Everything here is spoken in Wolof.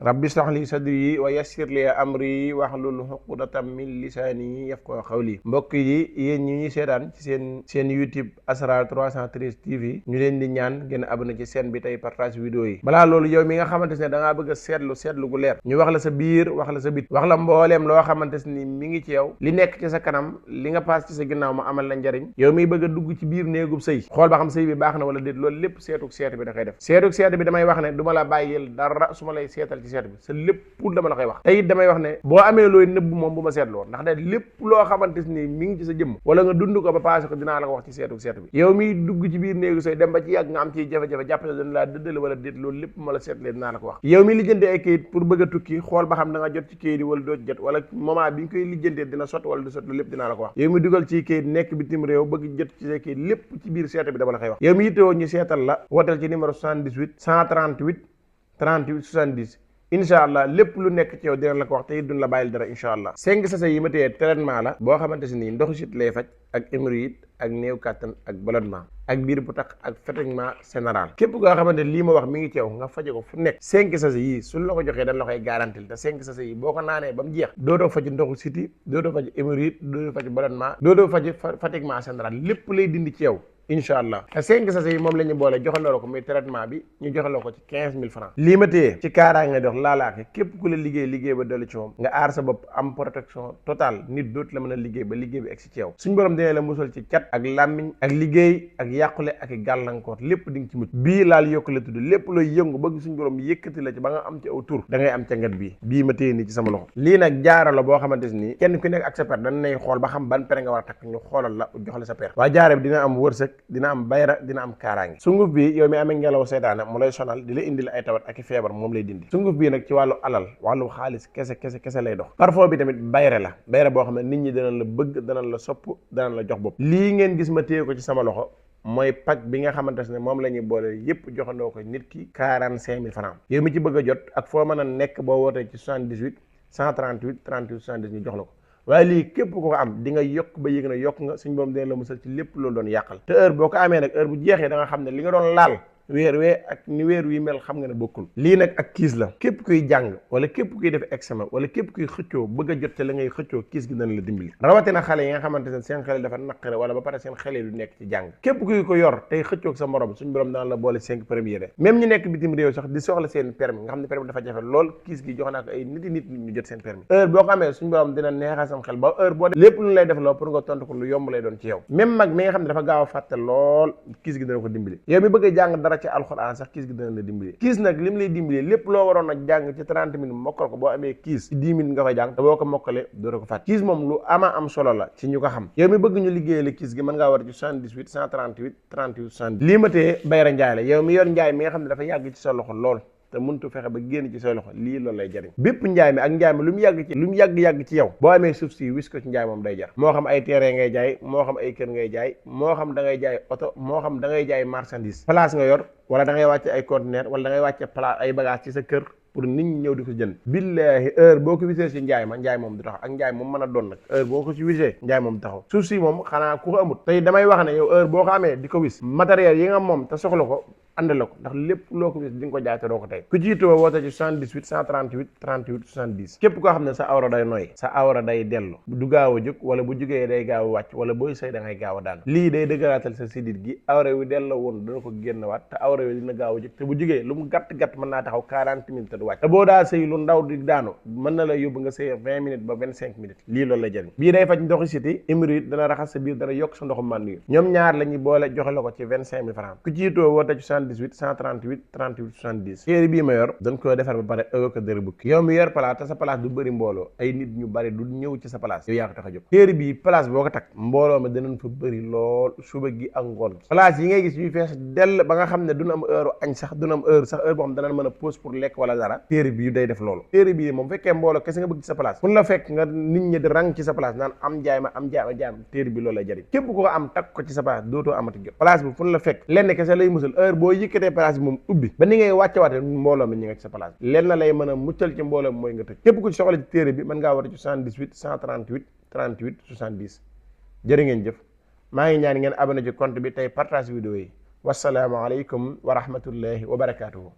rabbi shrah li sadri wa yassir li amri wahlul uqdatam min lisaani yafqahu qawli. mbokk yi yéen ñi ñuy seetaan ci seen YouTube Asrar 313 TV ñu leen di ñaan ngeen abonné ci chaîne bi tey partage vidéo yi. balaa loolu yow mi nga xamante ne da ngaa bëgg a seetlu gu leer ñu wax la sa biir wax la sa bit wax la mbooleem loo xamante ni mi ngi ci yow li nekk ci sa kanam li nga paas ci sa ginnaaw mu amal la njariñ yow miy bëgg a dugg ci biir néegub sëy xool ba xam sëy bi baax na wala déet loolu lépp seetuk seet bi da koy def. seetuk seet bi damay wax ne du ma la bàyyil dara su ma lay seetal ci seet bi sa lépp pour dama la koy wax te it damay wax ne boo amee looy nëbb moom bu ma seetloo ndax de lépp loo xamante ni mi ngi ci sa jëmm wala nga dund ko ba passé ko dinaa la ko wax ci seetuk seet bi. yow miy dugg ci biir néegu sëy dem ba ci yàgg nga am ciy jafe-jafe jàpp ne dana laa dëddale wala déet loolu lépp ma la seetlee dinaa la ko wax. yow mi lijjante ay kayit pour bëgg a tukki xool ba xam da nga jot ci kayit yi wala doo jot wala moment bi nga koy lijjantee dina sot wala du sot loolu lépp dinaa la ko wax. yow mi dugal ci kayit nekk bitim réew bëgg jot ci sa kayit lépp ci biir seet bi dama la koy wax. yow mi yittewoo ñu seetal la wooteel ci numéro 78 138 38 70 incha allah lépp lu nekk ci yow dina la ko wax te it duñ la bàyyil dara incha allah. 5 sachet yi ma téye traitement la boo xamante si nii ndoxu sit lay faj ak hémorroïde ak néew kàttan ak ballonnement ak biir bu tax ak fatiguement général. képp koo xamante lii ma wax mi ngi ci yow nga faje ko fu nekk 5 sachet yii suñ la ko joxee dañ la koy garantil te 5 sachet yi boo ko naanee ba mu jeex dootoo faj ndoxu siti dootoo faj hémorroïde dootoo faj ballonnement dootoo faj fatiguement général lépp lay dindi ci yow incha allah. te 5 sachet yi moom la ñu boole joxandoo la ko muy traitement bi ñu joxandoo ko ci 15000 francs. lii ma téye ci kaaraange nga dox laalaake képp ku la liggéey ba dolli ci moom nga aar sa bopp am protection totale nit dootu la mën a liggéey ba liggéey bi egsi ci yow suñ borom dina la musal ci cat ak làmmiñ ak liggéey ak yàqule ak gàllankoor lépp di nga ci mucc. bii laal yokk la tudd lépp looy yëngu bëgg suñ borom yëkkati la ci ba nga am ci aw tur da ngay am ca ngat bii ma téye nii ci sama loxo. lii nag jaara la boo xamante ni kenn ku nekk ak sa per dañ nay xool ba xam ban per nga war a takk ñu xoolal la jox la sa per. waa jaara bi dina am wërsëg dina am bayra dina am kaaraange. sunguf bi yow mi amee ngelaw seytaane mu lay sonal di la indil ay tawat ak i feebar moom lay dindi. sunguf bii nag ci wàllu alal wàllu xaalis kese lay dox. parfum bi tamit bayre la bayre boo xam ne nit ñi danañ la bëgg danañ la sopp danañ la jox bopp. lii ngeen gis ma téye ko ci sama loxo mooy paj bi nga xamante ne moom la ñuy boole yépp joxandoo ko nit ki 45000 francs. yow mi ci bëgg a jot ak foo mën a nekk boo wootee ci 78 138 38 70 ñu jox la ko. waaye lii képp ko am di nga yokk ba yëg na yokk nga suñ boom dina la musal ci lépp loolu doon yàqal. te heure boo ko amee nag heure bu jeexee da nga xam ne li nga doon laal weer wee ak ni weer wi mel xam nga ne bokkul. lii nag ak kiis la képp kuy jàng wala képp kuy def examen wala képp kuy xëccoo bëgg a jot ci la ngay xëccoo kiis gi dana la dimbali. rawatina xale yi nga xamante ne seen xel dafa naqare wala ba pare seen xel yi du nekk ci jàng képp kuy ko yor tey xëccoog sa morom suñ borom dana la boole 5 premiers de même ñu nekk bitim réew sax di soxla seen permis nga xam ne permis dafa jafe lool kiis gi jox naa ko ay nit ñu jot seen permis. heure boo ko amee suñ borom dina neexal sam xel ba heure boo def lépp lu lay def loo pour nga tontu ko lu yomb lay doon ci yow. même mag mi nga xam ne dafa gaaw a fàtte lool kiis gi dana ko dimbali. yow mi bëgg a jàng dara ci alxuraan sax kiis gi dana la dimbali. kiis nag lim lay dimbali lépp loo waroon a jàng ci 30 minutes mokkal ko boo amee kiis ci 10 minutes nga koy jàng te boo ko mokkalee doo ko fàtte. kiis moom lu ama am solo la ci ñu ko xam. yow mi bëgg ñu liggéeyale kiis gi mën ngaa war ci 78 138 38 70. lii ma tee bayra njaay la yow mi yor njaay mi nga xam ne dafa yàgg ci sa loxo lool te mëntu fexe ba génn ci say loxo lii loolu lay jariñ. bépp njaay mi ak njaay mi lu mu yàgg ci yow boo amee suuf si wis ko ci njaay moom day jar. moo xam ay terrain ngay jaay moo xam ay kër ngay jaay moo xam da ngay jaay oto moo xam da ngay jaay marchandise place nga yor wala da ngay wàcce ay conteneur wala da ngay wàcce place ay bagage ci sa kër pour nit ñi ñëw di ko jënd. billaahi heure boo ko wisee ci njaay ma njaay moom du taxaw ak njaay moom mën a doon nag heure boo ko ci wisee njaay moom du taxaw. suuf si moom xanaa ku ko amut tey damay wax ne yow heure boo ko amee di ko wis matériel yi nga moom te soxla ko ànd la ko ndax lépp loo ko wis di nga ko jaay te doo ko tey. ku jiitoo woote ci 78 138 38 70. képp koo xam ne sa awra day noy sa awra day dellu du gaaw a jóg wala bu jógee day gaaw a wàcc wala booy sëy da ngay gaaw a daan. lii day dëgëraatal sa sidit gi awra wi delloo woon dana ko génn waat te awra wi dina gaaw a jóg te bu jógee lu mu gàtt mën naa taxaw 40 minutes te du wàcc te boo daa sëy lu ndaw di daanu mën na la yóbbu nga sëy 20 minutes ba 25 minutes lii loolu la jëriñ. bii day faj ndoxi siti hémorroïde dana raxas sa biir dana yokk sa ndoxu mànd yu ñoom ñaar la ñuy boole joxe la ko ci 25000 francs. ku jiitoo woote ci 78 138 38 70. téere bii ma yor dañ koy defar ba pare ëgg ko dër bukki. yow mi yor place te sa place du bëri mbooloo ay nit ñu bari du ñëw ci sa place yow yaa ko tax a jóg. téere bii place boo ko takk mbooloo ma danañ fa bëri lool suba gi ak ngoon gi. place yi ngay gis ñuy fees dell ba nga xam ne duñu am heure añ sax duñu am heure boo xam danañ mën a pause pour lekk wala dara téere bii day def loolu. téere bii moom fekkee mbooloo kese nga bëgg ci sa place fu la fekk nga nit ñi di rang ci sa place naan am jaay ma téere bi loolu lay jariñ. képp ko am takk ko ci sa place dootoo amati jot. place bi fu la fekk lenn kese lay musal heure boo yëkkatee place bi moom ubbi ba ni ngay wàcce mbooloo mi ñi nga ci sa place lenn la lay mën a muccal ci mbooloo mi mooy nga tëj. képp ku ci soxla ci téere bi mën ngaa woote ci 78 138 38 70. jërë ngeen jëf maa ngi ñaan ngeen abonné ci compte bi tey partage vidéo yi. wassalaamu aleykum wa rahmatullahi wa barakaatuhu.